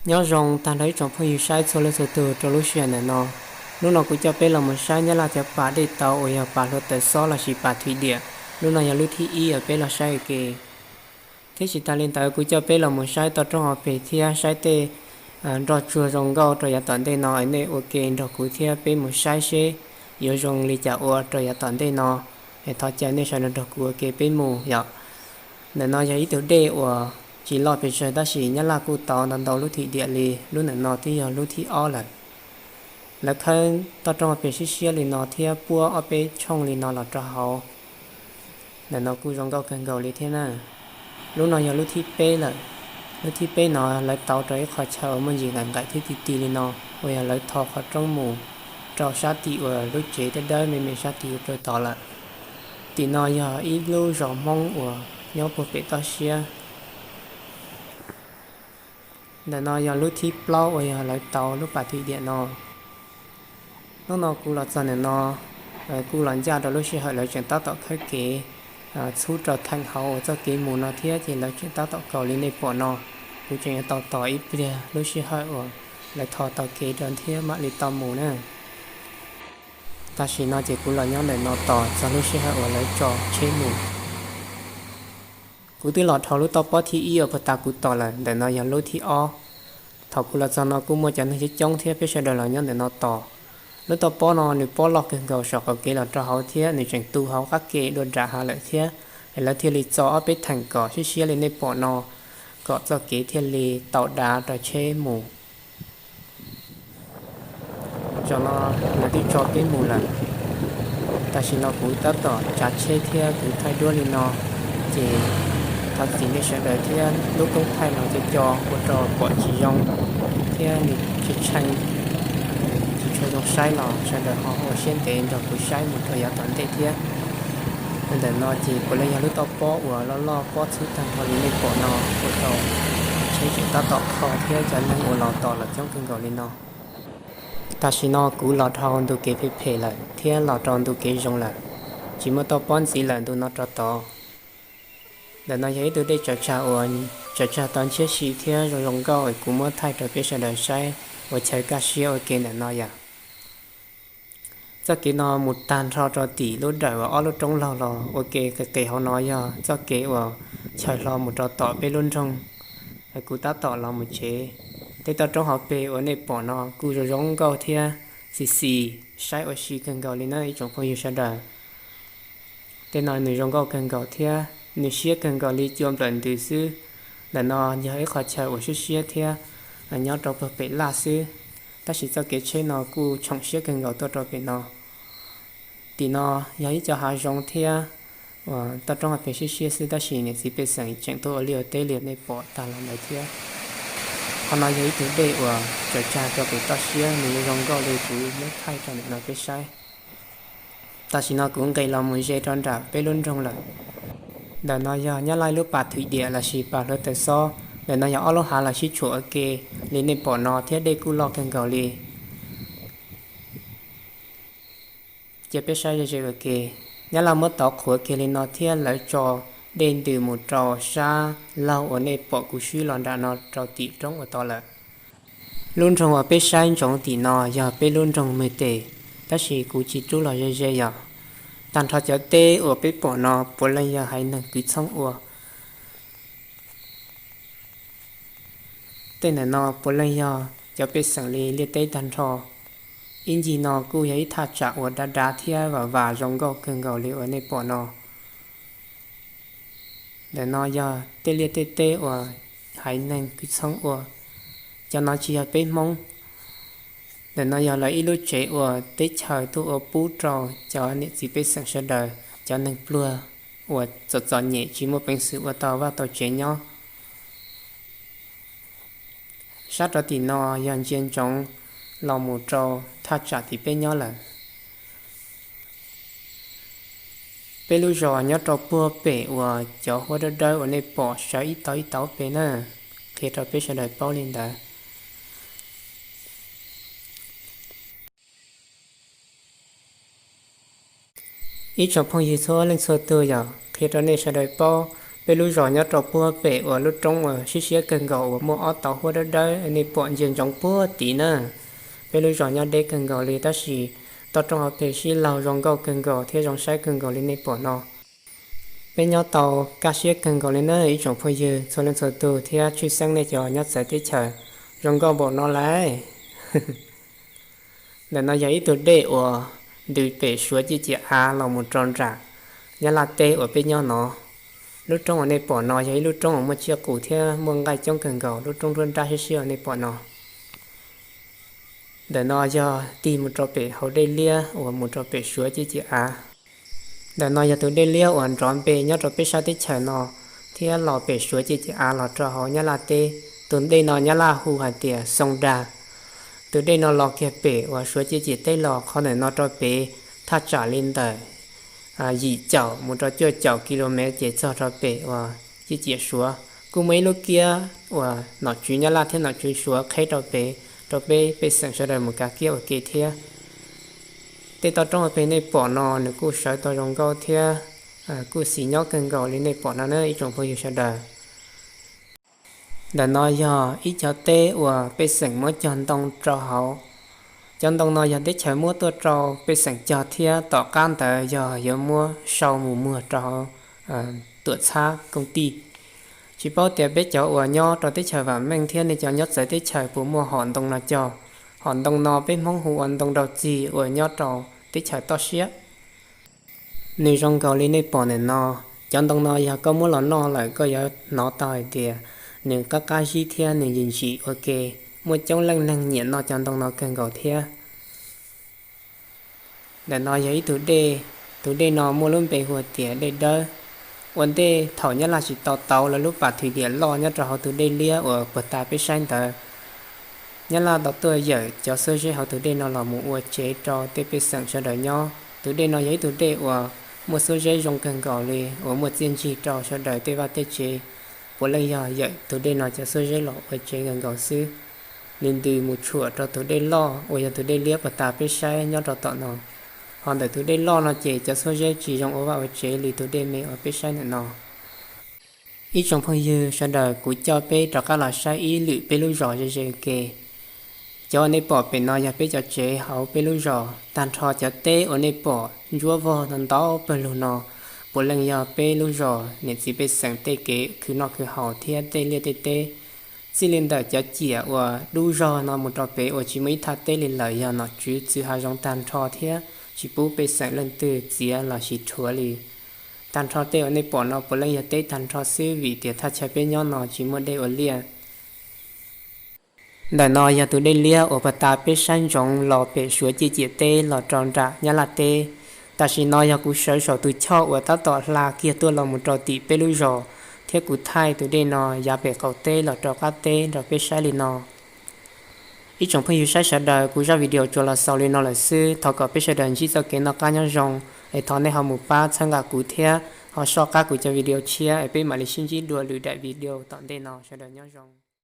Nyob zoo tag nrho ib tsoom phooj ywg saib txhua leej txhua tug rau lub sij hawm ntawm no. Hnub no kuv coj peb los mus saib Nyab Laj cov pas dej tauv uas yog pas hluav taws xob lossis pas thwm diam. Hnub no yog lub thib ib uas peb los saib ua ke. Thiab tsis tas li ntawd kuv coj peb los mus saib toj roob hauv pes thiab saib tej nroj tsuag zoo nkauj rau yav tom ntej no, nej ua ke nrog kuv thiab peb mus saib seb yuav zoo li cas ua rau yav tom ntej no. Es thov caw nej sawv daws nrog kuv ua ke peb mus yom. Ntawm no yog ib tug dej uas tsis loj pes tsawg tab sis Nyab Laj kuj tauv ntau ntau lub thwm diam li, lub ntawm no twb yog lub thib ob lawm. Lawv khawb toj roob hauv pes siab siab li no thiab puab ob peb tshooj li no los rau hauv. Ntawm no kuj zoo nkauj kawg nkaus li thiab na. Lub no yog lub thib peb lawm. Lub thib peb no lawv tauv rau ib qho chaw uas muaj ntsis nqaim nqaim thiab ti ti li no, uas yog lawv tho qhov roob mus rau sab tim uas lub tsev dawb dawb me me sab tim rau tod lawm. Tim no yog ib lub zos Hmoob uas nyob puag pem toj siab. Ntawm no yog lub thib plaub uas yog lawv tauv lub pas thwm diam no. Hnub no kuv los txog ntawm no, kuj los ncaj rau lub sij hawm lawv tseem tab tom khawb kev txhub rau theem hauv uas txoj kev mus no thiab ces lawv tseem tab tom kaus li nej pom no. Kuv tseem yuav tau tos ib pliag lub sij hawm uas lawv tho tau kev rau thiab mam li tau mus na. Tam sim no ces kuv los nyob ntawm no tos txog lub sij hawm uas lawv tso tsheb mus. Kuv twb los dhau lub toj pob thib ib uas puag ta kuv tos lawm, ntawm no yog lub thib ob. Thaum kuv los txog no kuj muaj cov neeg coob coob thiab peb sawv daws los nyob ntawm no tos. Lub toj pob no nws pob loj kawg nkaus saum qaum kev los rau hauv thiab nws tseem tu hauv qab ke dua nram hav lawm thiab, es lawv thiaj li txo ob peb theem kom siab siab li nej pom no, kom txoj kev thiaj li tau dav rau tsheb mus. Zaum no lawv twb tso peb mus lawm. Tam sim no kuv tab tom tsav tsheb thiab kuv thaij duab li no, ces thov txim nej sawv daws thiab lub koob thaij no co co ua rau pom tsis zoo thiab nws tsis tshee, tsis tshua zoo saib los sawv daws ho ua siab ntev nrog kuv saib mus rau yav tom ntej thiab. Ntawm no ces puav leej yog lub toj pob uas loj loj pob txhub tag nrho li nej pom no, ua rau tsheb tseem tab tom kho thiab cov neeg uas los tos los coob kawg nkaus li no. Tam sim no kuv los dhau ntu kev phem phem lawm thiab los rau ntu kev zoo lawm, tsis muaj toj pob ntxiv lawm ntu no rau tod. Ntawm no yog ib tug dej tsaws tsag uas tsaws tsag tau ntshiab si thiab zoo zoo nkauj es kuv muab thaij rau peb sawv daws saib ua chaw kaj siab ua ke ntawm no yom. Txoj kev no mus tag nrho rau tim lub dawm uas ob lub roob laug los ua ke, qis qis hauv no yog txoj kev uas chaws hlo mus rau tom peb lub nroog. Kuv tab tom los mus tsev. Tej toj roob hauv pes uas nej pom no kuj zoo zoo nkauj thiab xis xis, saib ua si kawg nkaus li na ib tsoom phooj ywg sawv daws. Tej no nws zoo nkauj kawg nkaus thiab nws siab kawg nkaus li cua nplawm ntws xwb. Ntawm no yog ib qho chaw uas siab siab thiab nyob rau puag pem laj xwb, tab sis txoj kev tsheb no kuj tshoom siab kawg nkaus tuaj rau pem no. Tim no yog ib co hav zoov thiab uas toj roob hauv pes siab siab xwb tab sis niam txiv pej xeem tseem tuaj ua liaj ua teb li nej pom tag los ntawd thiab. Qhov no yog ib tug dej uas tsaws tsag rau pem toj siab, nws zoo nkauj li kuv muab thaij rau ntawm no peb saib. Tam sim no kuv nqes los mus ze rau nram peb lub nroog lawm. Ntawm no yog Nyab Laj lub pas thwm diam lossis pas hluav taws xob. Ntawm no yog ob lub hav los sib tshuam ua ke li nej pom no thiab dej kuj loj kawg nkaus li. Cia peb saib ze ze ua ke. Nyab Laj muab tauv qhuav kiag li no thiab lawv tso dej ntws mus rau sab laug uas nej pom kuv swb los nram no rau tim roob ua tod lawm. Lub nroog uas peb saib ntsoov tim no yog peb lub nroog Mws Tes, tab sis kuv tsis rub los ze ze yom. Tag nrho cov teb uas peb pom no puav leej yog haiv neeg kwv txhoob ua. Tej ntawm no puav leej yog cov pej xeem li liaj teb tag nrho. Ib ncig no kuj yog ib thaj tsam uas dav dav thiab vam vam zoo nkauj kawg nkaus li uas nej pom no. Ntawm no yog tej liaj tej teb uas haiv neeg kwv txhoob ua. Cov no tsis yog peb Hmoob. Ntawm no yog lawv ib lub tsev uas teb chaws tuaj ua pub rau cov niam txiv pej xeem sawv daws, cov neeg pluag uas txom txom nyem tsis muaj peev xwm ua tau vaj tau tsev nyob. Sab rov tim no yog ntsia ntsoov los mus rau thaj tsam tim peb nyob lawm. Peb lub zos nyob rau puag pem uas cov huab dawb dawb uas nej pom sawv ib tauv ib tauv pem na, qhia rau peb sawv daws paub li ntawd. Ib tsoom phooj ywg txhua leej txhua tug, yog qhia rau nej sawv daws paub, Peb lub zos nyob rau puag pem uas lub roob uas siab siab kawg nkaus uas muaj ob tauv huab dawb dawb nej pom ntsia ntsoov puag tid na. Peb lub zos nyob deb kawg nkaus li tab sis toj roob hauv pes sib laug zoo nkauj kawg nkaus thiab zoo saib kawg nkaus li nej pom no. Peb nyob tau kaj siab kawg nkaus li na ib tsoom phooj ywg txhua leej txhua tus thiab tshwj xeeb nej cov nyob txawv teb chaws, zoo nkauj npaum no lauj. Ntawm no yog ib tug dej uas ntws pem Suav ciaj ciam av los mus rau nram Nyab Laj teb uas peb nyob no. Lub roob uas nej pom no yog ib lub roob uas muaj tsiaj qus thiab muaj nqaij coob kawg nkaus, lub roob nruab nrab siab siab uas nej pom no. Ntawm no yog tig mus rau pem hauv dej liab uas mus rau pem Suav ciaj ciam av. Ntawm no yog tus dej liab uas nrov npe nyob rau peb sab teb chaws no thiab los pem Suav ciaj ciam av los rau hauv Nyab Laj teb. Tus dej no Nyab Laj hu hais tias Xoo Dag. Tus dej no los kiag pem uas Suav ciaj ciam teb los qhov ntawm no rau pem thaj tsam li ntawm yim caum mus rau cuaj caum ki lo mev ces txog rau pem uas ciaj ciam Suav. Kuj muaj ib lub kiab uas nom tswv Nyab Laj thiab nom tswv Suav qheb rau pem rau peb pej xeem sawv daws mus kav kiab ua ke thiab. Tej toj roob uas pem nej pom no nws kuj sawv tau zoo nkauj thiab kuj xis nyob kawg nkaus li nej pom no na ib tsoom phooj ywg sawv daws. Ntawm no yog ib cov teb uas pej xeem muab cog ntoo rau hauv. Cov ntoo no yog teb chaws muab tuaj rau pej xeem cog thiab tom qab ntawd yog yuav muab sau mus muag rau hauv tuam txhab kooj tij. Tsis paub tias peb cov uas nyob rau teb chaws vam meej thiab nej cov nyob txawv teb chaws puas muaj hom ntoo no cog. Hom ntoo no peb Hmoob hu ua ntoo rau txig uas nyob rau teb chaws toj siab. Nws zoo nkaus li nej pom ntawm no. Cov ntoo no yog koj muab los noj lawm koj yuav hnov tau hais tias nws qab qab zib thiab nws ntsim ntsim ua ke, muaj coob leej neeg nyiam noj cov ntoo no kawg nkaus thiab. Ntawm no yog ib tug dej, tus dej no muaj lub npe hu tias dej Dawb. Ua ntej thaum Nyab Laj tsis tau tauv lawv lub pas thwm diam loj nyob rau hauv tus dej liab uas puag ta peb saib ntawd, Nyab Laj tau tuaj yawm cov xuab zeb hauv tus dej no los mus ua tsev rau tej pej xeem sawv daws nyob. Tus dej no yog ib tug dej uas muaj xuab zeb zoo kawg nkaus li uas muaj txiaj ntsig rau sawv daws tej vaj tej tsev. Puav leej yog yawm tus dej no cov xuab zeb los ua tsev kawg nkaus xwb. Nws ntws mus tshuam rau tus dej loj uas yog tus dej liab puag ta peb saib nyob rau tom no. Ho ntawm tus dej loj no ces cov xuab zeb tsis zoo ua vaj ua tsev li tus dej me uas peb saib ntawm no. Ib tsoom phooj ywg sawv daws, kuv coj peb rov qab los saib ib lwm peb lub zos ze ze ua ke. Cov uas nej pom pem no yog peb cov tsev hauv peb lub zos. Tag nrho cov teb uas nej pom ntsuab vog ntau ntau pawg lug no puav leej yog peb lub zos niam txiv pej xeem tej kev khwv noj khwv haus thiab tej liaj tej teb. Txij li ntawm cov ciam uas dub zog no mus rau pem uas tsis muaj ib thaj teb li lawm yog nom tswv txwv hav zoov tag nrho thiab tsis pub pej xeem leej twg txiav los sis rhuav li. Tag nrho tej uas nej pom no puav leej yog teb tag nrho xwb vim tias thaj chaw peb nyob no tsis muaj dej ua liaj. Ntawm no yog tus dej liab uas puag ta peb saib ntsoov los pem Suav ciaj ciam teb los rau nram Nyab Laj teb. Tam sim no yog kuv sawv saum tus choj uas tab tom hla kiag tuaj los mus rau tim peb lub zos, thiab kuv thaij tus dej no yav pem qaum teb los rau qab teb nrog peb saib li no. Ib tsoom phooj ywg saib sawv daws, kuv zaj video tsuas los xaus li no lawm xwb. Thov kom peb sawv daws ntsib txoj kev noj qab nyob zoo, es thov nej ho mus pab txhawb nqa kuv thiab ho soj qab kuv cov video tshiab es peb mam li sib ntsib dua lwm daim video tom ntej no. Sawv daws nyob zoo.